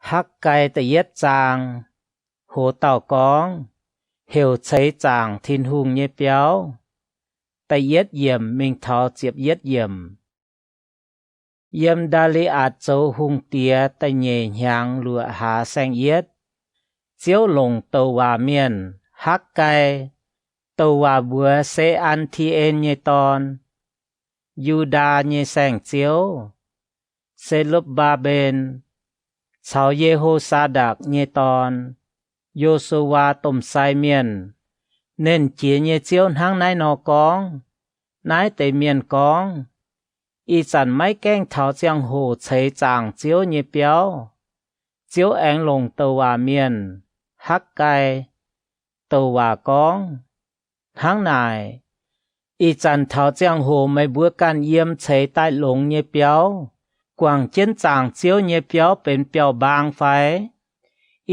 Hakv^gai da'yietv zaang, hoz dauh gorngv, heuc ceix zaangc Tin-Hungh nyei biauv, da'yietv yiemc mingh taux ziepc yietv yiemc. Yiem Ndaa^li^atc zoux hungh diex da'nyeic hnyangx luoqc hlaax saeng-yietv, Ziouv longc douc waac mienh, Hakv^gai, douc waac mbuox Se^an^ti^en nyei dorn, Yu^ndaa nyei saengv-ziouv, Se^lupv^mbaa^mben, caux Ye^ho^saa^ndakc nyei dorn, Yo^su^waa domh sai mienh, Nernh Jiex nyei Ziouv hnangv naaiv nor gorngv, Naaiv deix mienh gorngv, Ih zanc maiv gaengh taux ziangh hoc ceix zaangc Ziouv nyei biauv. Ziouv aengx longc douc waac mienh, Hakv^gai, douc waac gorngv, Hnangv naaic, ih zanc taux ziangh hoc meih mbuo ganh yiem ceix daaih longx nyei biauv, guangc jienv zaangc Ziouv nyei biauv benx biauv-mbaang fai?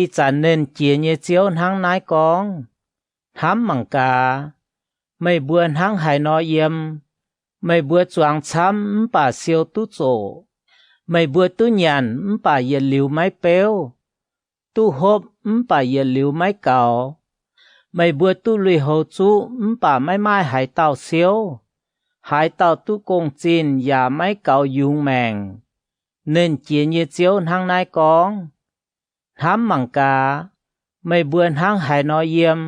Ih zanc Nernh Jiex nyei Ziouv hnangv naaiv gorngv, Hnamv mangc gaax, meih mbuo hnangv haaix nor yiem. Meih mbuo zuangx camv mv baac siou duqv zoqc. Meih mbuo duqv nyanc mv baac yietc liuz maiv beuv, duqv hopv mv baac yietc liuz maiv gaux. Meih mbuo duqv lui-houx zuqv mv baac maiv maaih haaix dauh siouv. Haaix dauh duqv gong-zinh yaac maiv gaux yungz maengc. Nernh Jiex nyei Ziouv hnangv naaiv gorngv, Hnamv mangc gaax, meih mbuo hnangv haaix nor yiem.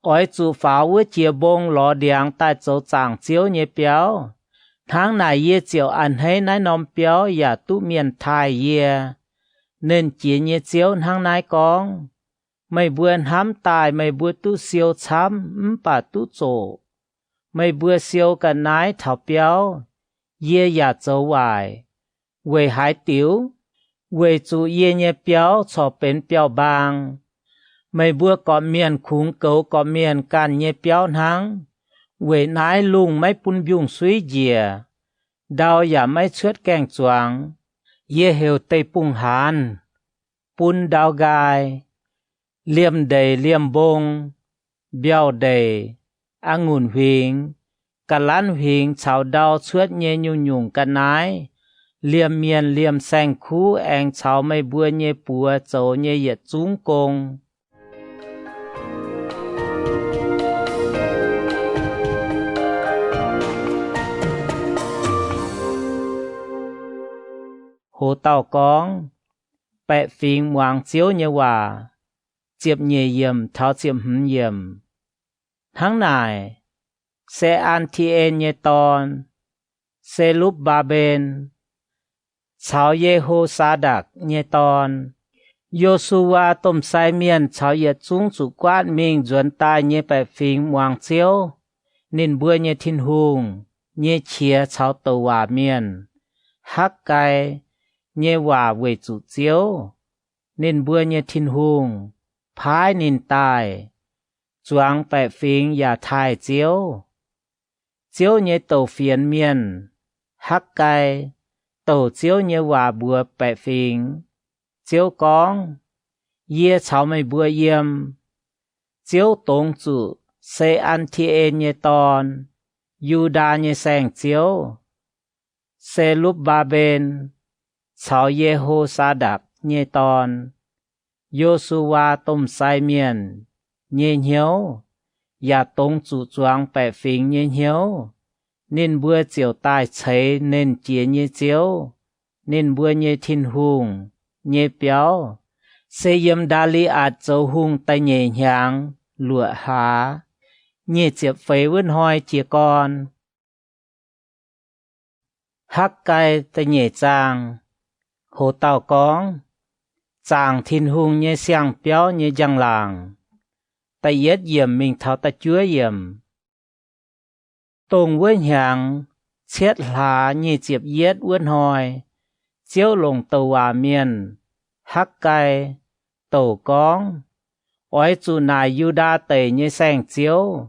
Oix zuqc faaux wuov jiex mbong lorz ndiangx daaih zoux zaangc Ziouv nyei biauv. Hnangv naaic yie ziouc a'hneiv naaiv norm biauv yaac duqv mienh taaih yie. Nernh Jiex nyei Ziouv hnangv naaiv gorngv, Meih mbuo hnamv daaih meih mbuo duqv siou camv mv baac duqv zoqc. Meih mbuo siou ga'naaiv taux biauv, yie yaac zoux waaic. Weic haaix diuc? Weic zuqc yie nyei biauv corc benx biauv-mbaang. Meih mbuo gorqv-mienh kungx goux gorqv-mienh ganh nyei biauv hnangv. Weic naaiv lungh maiv bun mbiungc-suiv njiec, ndau yaac maiv cuotv gaeng-zuangx. Yie heuc deic-bung-haanz bun ndau nqaai, liemh ndeic liemh mbong, mbiauh ndeic, a'ngunc huingx, ga'lanv huingx caux ndau cuotv nyei nyungc-nyungc ga'naaiv, liemh mienh liemh saeng-kuv aengx caux meih mbuo nyei buoz zoux nyei yietc zungv gong. Hoz dauh gorngv, Baeqc fingx muangx Ziouv nyei waac, ziepc nyeic yiemc taux ziepc hmz yiemc. Hnangv naaic, Se^an^ti^en nyei dorn, Se^lupv^mbaa^mben, caux Ye^ho^saa^ndakc nyei dorn, Yo^su^waa domh sai mienh caux yietc zungv zuqc guaatv mingh nzuonx daaih nyei baeqc fingx muangx Ziouv, ninh mbuo nyei Tin-Hungh, nyei qiex caux douc waac mienh, Hakv^gai, nyei waac weic zuqc Ziouv, ninh mbuo nyei Tin-Hungh, paaiv ninh daaih zuangx baeqc fingx yaac taaih Ziouv. Ziouv nyei douc fienx mienh, Hakv^gai, douc Ziouv nyei waac mbuox baeqc fingx. Ziouv gorngv, Yie caux meih mbuo yiem. Ziouv dongz zuqc Se^an^ti^en nyei dorn, Yu^ndaa nyei saengv-ziouv, Se^lupv^mbaa^mben, caux Ye^ho^saa^ndakc nyei dorn, Yo^su^waa domh sai mienh, nyei hnyouv, yaac dongz zuqc zuangx baeqc fingx nyei hnyouv. Ninh mbuo ziouc daaih ceix Nernh Jiex nyei Ziouv, ninh mbuo nyei Tin-Hungh, nyei biauv, se yiem Ndaa^li^atc zoux hungh da'nyeic hnyangx luoqc hlaax, nyic ziepc feix wuov hnoi jiez gorn. Hakv^gai da'nyeic zaang, hoz dauh gorngv, Zaangc Tin-Hungh nyei siang-biauv nyei njang-laangc, da'yietv yiemc mingh taux da'juov yiemc. Dongh wuov hnyangx, cietv hlaax nyic ziepc yietv wuov hnoi, Ziouv longc douc waac mienh, Hakv^gai, douc gorngv, Oix zuqc naaic Yu^ndaa Deic nyei saengv-ziouv,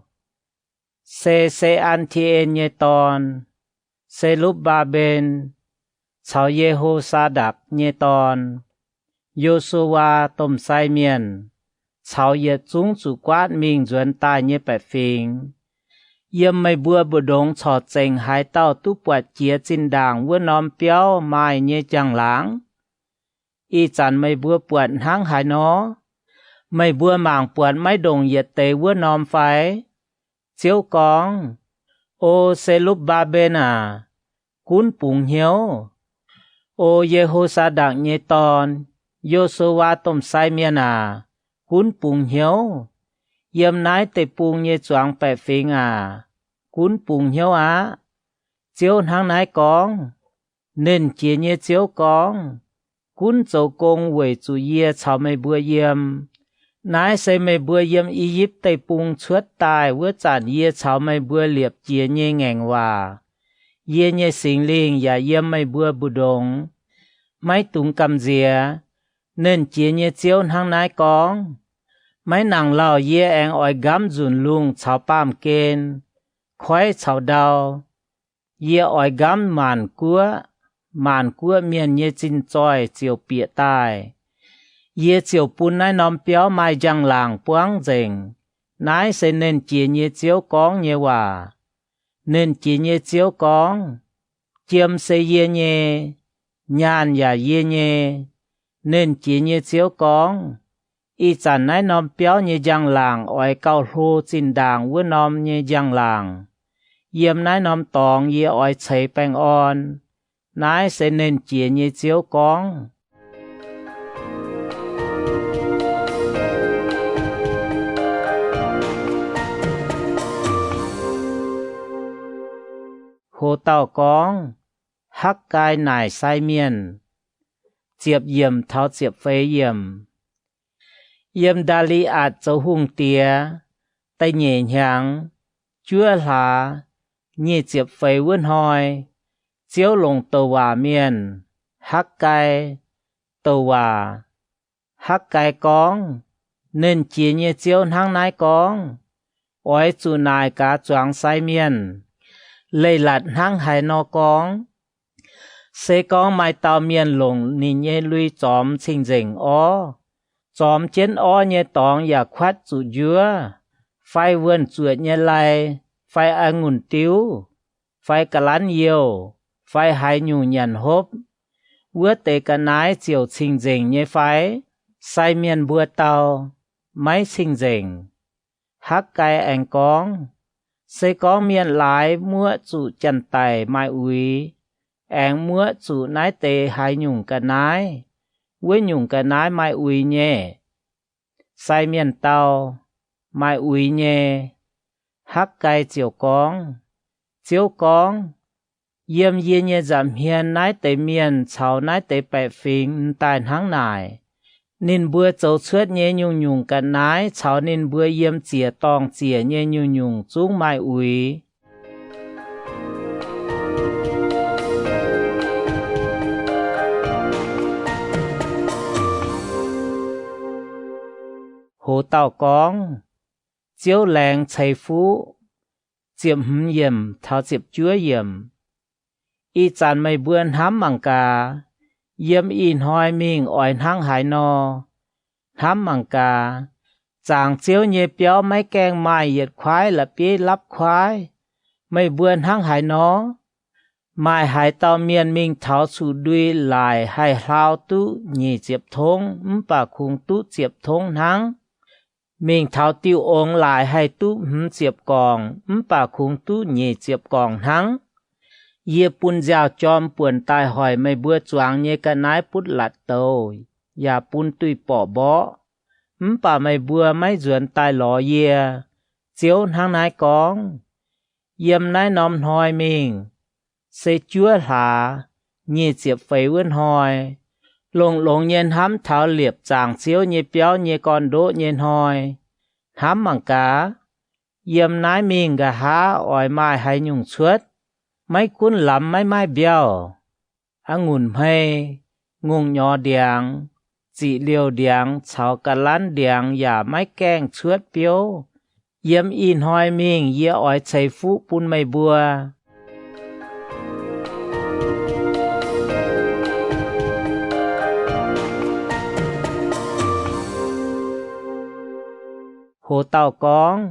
se Se^an^ti^en nyei dorn, Se^lupv^mbaa^mben, caux Ye^ho^saa^ndakc nyei dorn, Yo^su^waa domh sai mienh, caux yietc zungv zuqc guaatv mingh nzuonx daaih nyei baeqc fingx. Yiem meih mbuo mbu'ndongx corc zengc haaix dauh duqv buatc jiex zinh ndaangc wuov norm biauv maaih nyei njang-laangc? Ih zanc meih mbuo buatc hnangv haaix nor? Meih mbuo mangc buatc maiv ndongc yietc deix wuov norm fai? Ziouv gorngv, O Se^lupv^mbaa^mben aac, gunv bungx hnyouv. O Ye^ho^saa^ndakc nyei dorn, Yo^su^waa domh sai mienh aac, gunv bungx hnyouv. Yiem naaiv deic-bung nyei zuangx baeqc fingx aac, gunv bungx hnyouv aqv. Ziouv hnangv naaiv gorngv. Nernh Jiex nyei Ziouv gorngv, Gunv zoux gong weic zuqc yie caux meih mbuo yiem. Naaiv se meih mbuo yiem I^yipv Deic-Bung cuotv daaih wuov zanc yie caux meih mbuo liepc jiez nyei ngaengc waac. Yie nyei Singx Lingh yaac yiem meih mbuo mbu'ndongx. Maiv dungx gamh nziex. Nernh Jiex nyei Ziouv hnangv naaiv gorngv. Maiv nangc lauh yie aengx oix nqamv nzunc lungh caux baamh gen, koiv caux ndau. Yie oix nqamv maanc guoqv. Maanc guoqv mienh nyei zinh zoih ziouc bieqc daaih. Yie ziouc bun naaiv norm biauv maaih njang-laangc buangv nzengc. Naaiv se Nernh Jiex nyei Ziouv gorngv nyei waac. Nernh Jiex nyei Ziouv gorngv, Jiem se yie nyei, nyaanh yaac yie nyei. Nernh Jiex nyei Ziouv gorngv, Ih zanc naaiv norm biauv nyei njang-laangc oix gauh hlo zinh ndaangc wuov norm nyei njang-laangc. Yiem naaiv norm dorngx yie oix ceix baengh orn. Naaiv se Nernh Jiex nyei Ziouv gorngv. Ho dauh gorngv, Hakv^gai Naaic Sai Mienh. Ziepc yiemc taux ziepc feix yiemc. Yiem Ndaa^li^atc zoux hungh diex da'nyeic hnyangx, juov hlaax, nyic ziepc feix wuov hnoi, Ziouv longc douc waac mienh, Hakv^gai, douc waac. Hakv^gai gorngv, Nernh Jiex nyei Ziouv hnangv naaiv gorngv, Oix zuqc naaic gaax zuangx sai mienh, Leiz-latc hnangv haaix nor gorngv? Se gorngv maaih dauh mienh longc ninh nyei lui zormx cing-nzengc orv, zormx jienv orv nyei dorngx yaac kuatv zuqc njuov, fai wuonh zuoqc nyei lai, fai a'ngunc diuv, fai ga'lanv youh, fai haaix nyungc nyanc hopv, wuov deix ga'naaiv ziouc cing-nzengc nyei fai? Sai mienh mbuo dau, Maiv cing-nzengc. Hakv^gai aengx gorngv, Se gorngv mienh laaix muoqv zuqc janx-daic maaih uix, aengx muoqv zuqc naaiv deix haaix nyungc ga'naaiv, wuov nyungc ga'naaiv maaih uix nyei? Sai mienh dau, Maaih uix nyei. Hakv^gai ziouc gorngv, Ziouv gorngv, Yiem yie nyei nza'hmien naaiv deix mienh caux naaiv deix baeqc fingx m'daaih hnangv naaic. Ninh mbuo zoux cuotv nyei nyungc-nyungc ga'naaiv caux ninh mbuo yiem ziec-dorngh ziec nyei nyungc-nyungc zungv maaih uix. Hoz dauh gorngv, Ziouv Laengz Ceix Fuqv, ziepc hmz yiemc taux ziepc juov yiemc. Ih zanc meih mbuo hnamv mangc gaax, yiem ih hnoi mingh oix hnangv haaix nor? Hnamv mangc gaax, zaangc Ziouv nyei biauv maiv gaengh maaih yietc kuaaiv la'bieiv lapv kuaaiv. Meih mbuo hnangv haaix nor? Maaih haaix dauh mienh mingh taux cuqv-ndui laaic haih hlaau duqv nyic ziepc tongv mv baac kungx duqv ziepc tongv hnangv? Mingh taux diuh ongx laaic haih duqv hmz ziepc gorngc mv baac kungx duqv nyic ziepc gorngc hnangv? Yie bun nziaaux-jorm buonc daaih hoic meih mbuo zuangx nyei ga'naaiv butv latc douz, yaac bun duih borqc mborqv, mv baac meih mbuo maiv nzuonx daaih lorz yie. Ziouv hnangv naaiv gorngv. Yiem naaiv norm hnoi mingh, se juov hlaax, nyic ziepc feix wuov hnoi, longx-longx nyei hnamv taux liepc zaangc Ziouv nyei biauv nyei gorn-ndoqv nyei hnoi. Hnamv mangc gaax, yiem naaiv mingh nqa'haav oix maaih haaix nyungc cuotv? Maiv gunv lamz maiv maaih mbiauh, a'ngunc hmei, ngongh nyorx ndiangx, ziqc liouh ndiangx caux ga'lanv ndiangx yaac maiv gaengh cuotv biouv. Yiem ih hnoi mingh yie oix ceix fuqv bun meih mbuo. Hoz dauh gorngv,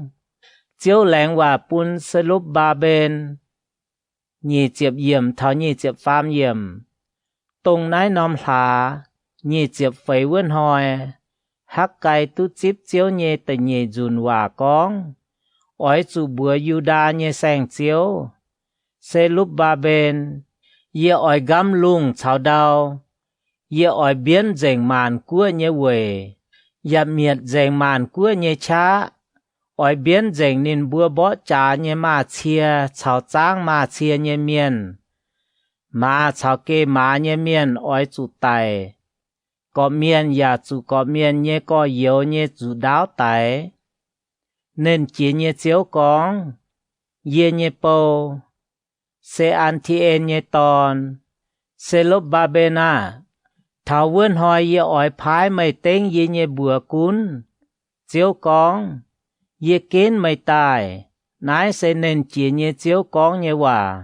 Ziouv laengz waac bun Se^lupv^mbaa^mben. Nyic ziepc yiemc taux nyic ziepc faam yiemc. Dongh naaiv norm hlaax, nyic ziepc feix wuov hnoi, Hakv^gai duqv zipv Ziouv nyei da'nyeic nzunc waac gorngv, Oix zuqc mbuox Yu^ndaa nyei saengv-ziouv, Se^lupv^mbaa^mben, yie oix nqamv lungh caux ndau. Yie oix mbienv nzengc maanc guoqv nyei weic, yaac mietc nzengc maanc guoqv nyei qaqv. Oix mbienv nzengc ninh mbuo mborqv jaax nyei maaz-cie caux zaangv maaz-cie nyei mienh. Maaz caux geh maaz nyei mienh oix zuqc daic. Gorqv-mienh yaac zuqc gorqv-mienh nyei gorx-youz nyei nzuqc ndaauv daix. Nernh Jiex nyei Ziouv gorngv, Yie nyei bou, Se^an^ti^en nyei dorn, Se^lupv^mbaa^mben aah! Taux wuov hnoi yie oix paaiv meih dengv yie nyei mbuox gunv. Ziouv gorngv, Yie ginv meih daaih. Naaiv se Nernh Jiex nyei Ziouv gorngv nyei waac.